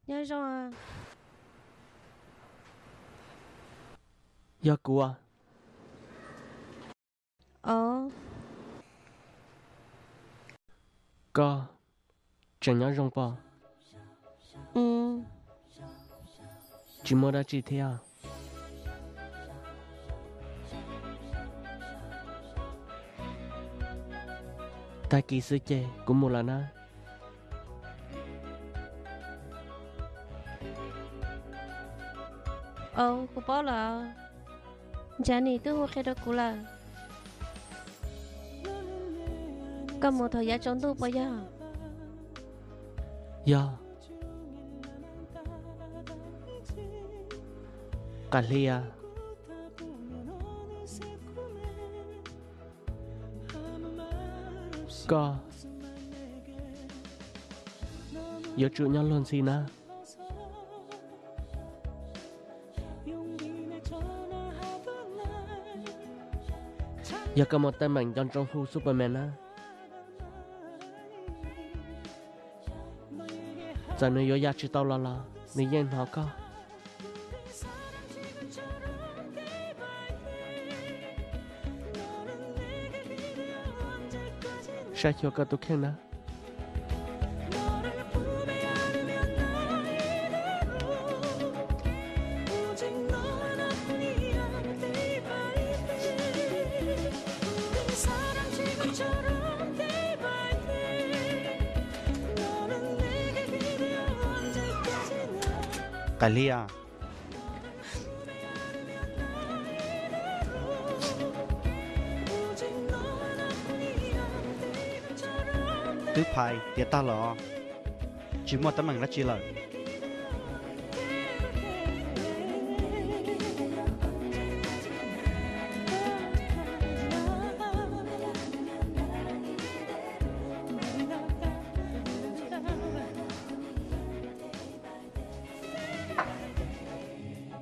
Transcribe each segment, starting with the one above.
Nyob zoo. Yog kuv. Os. Koj tseem nyob zoo pob? Tsis muaj dab tsi thiab. Tag kis xwb ces kuv mus lawm na. Os, kuv paub lawm. Ntsav nim twb hu qhia rau kuv lawm. Koj mus thaum yav tsaus ntuj puas yog? Yog. Qam Hli a, koj yuav tsum nyob luag ntxhi na. Yog koj muaj teeb meem nco ntsoov hu Superman na. Txawm nws yuav ya tsis tau los los nws yeej hnov koj. Saib xyuas koj tus kheej na. Qam Hli a, twb phais tiav tag lawm, tsis muaj teeb meem dab tsi lawm.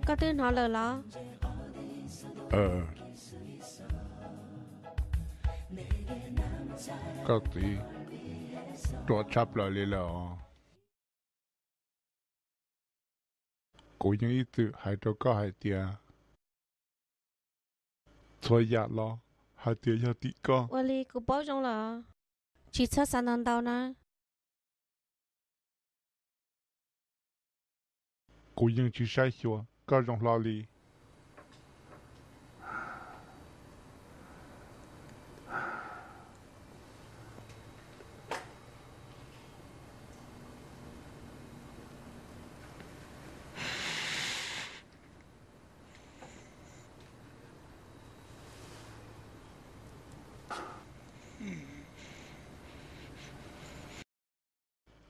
Koj twb hnov lawm los? Koj txiv ruam tshaj plaws li lawm os. Kuv yeej ib txwm hais rau koj hais tias txhua yam los hais tias yog tim koj. Ua li kuv paub zoo lawm. Tsis txhob xav ntau ntau na. Kuv yeej tsis saib xyuas koj zoo hlo li.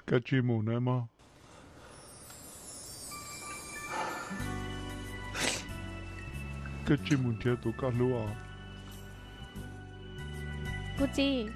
Koj tsis mus na mog. Koj tsis mus nrhiav tus koj hlub os. Kuv txiv.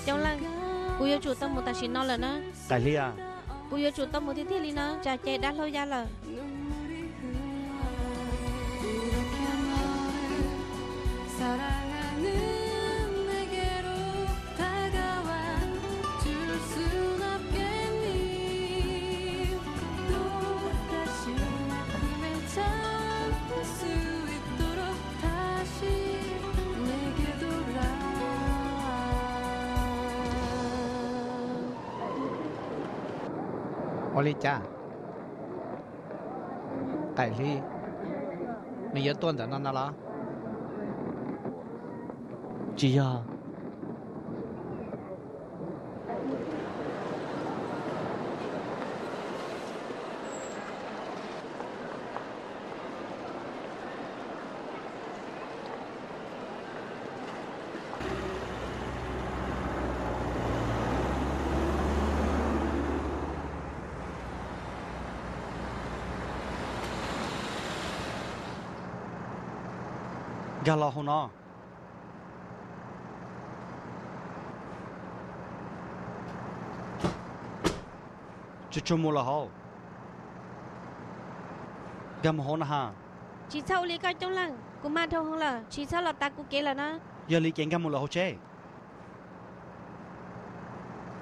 Coob leej, kuv yuav tsum tau mus tam sim no lawm na. Qam Hli a, kuv yuav tsum tau mus tiag tiag li na, tsam ces dab hlau ya lawm. Ua li cas? Qam Hli, nws yuav tuaj ntawm no no los? Tsis yog. Nkag los hauv no. Tsuag tsuag mus los hauv. Nkag mus hauv no ha. Tsis txhob ua li koj Coob Leej, kuv mas dhau heev lawm, tsis txhob los tav kuv kev lawm na. Yog li ces nkag mus lawm hauv tsev.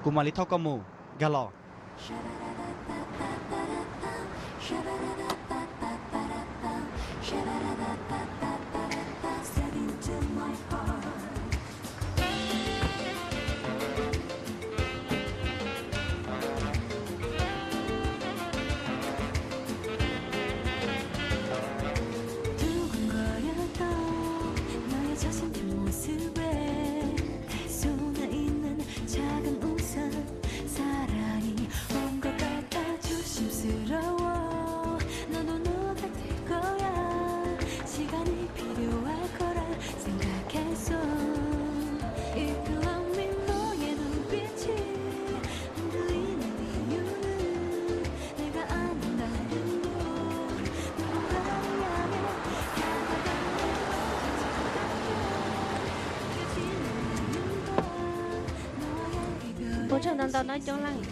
Kuv mam li thauj koj mus, nkag los. Ua tsaug ntau ntau nawb Coob Leej.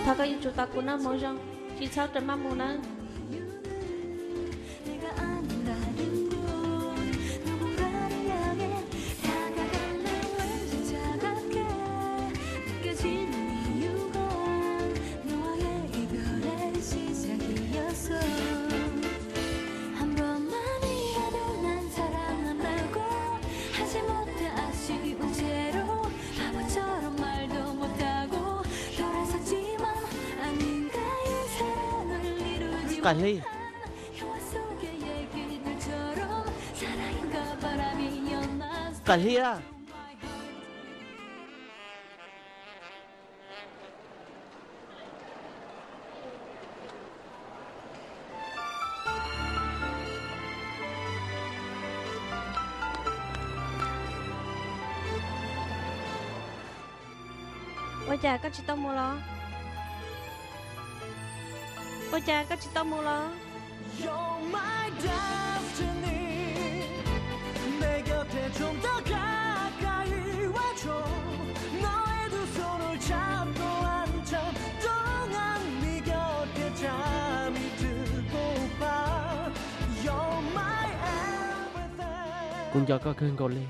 Thov koj yuav tsum tos kuv nawb hmoov zoo, tsis txhob rawm maj mus nawb. Qaij Hli. Qaij Hli a. Ua cas koj tsis tau mus los? Ua cas koj tsis tau mus los? Kuv nco koj kawg nkaus li.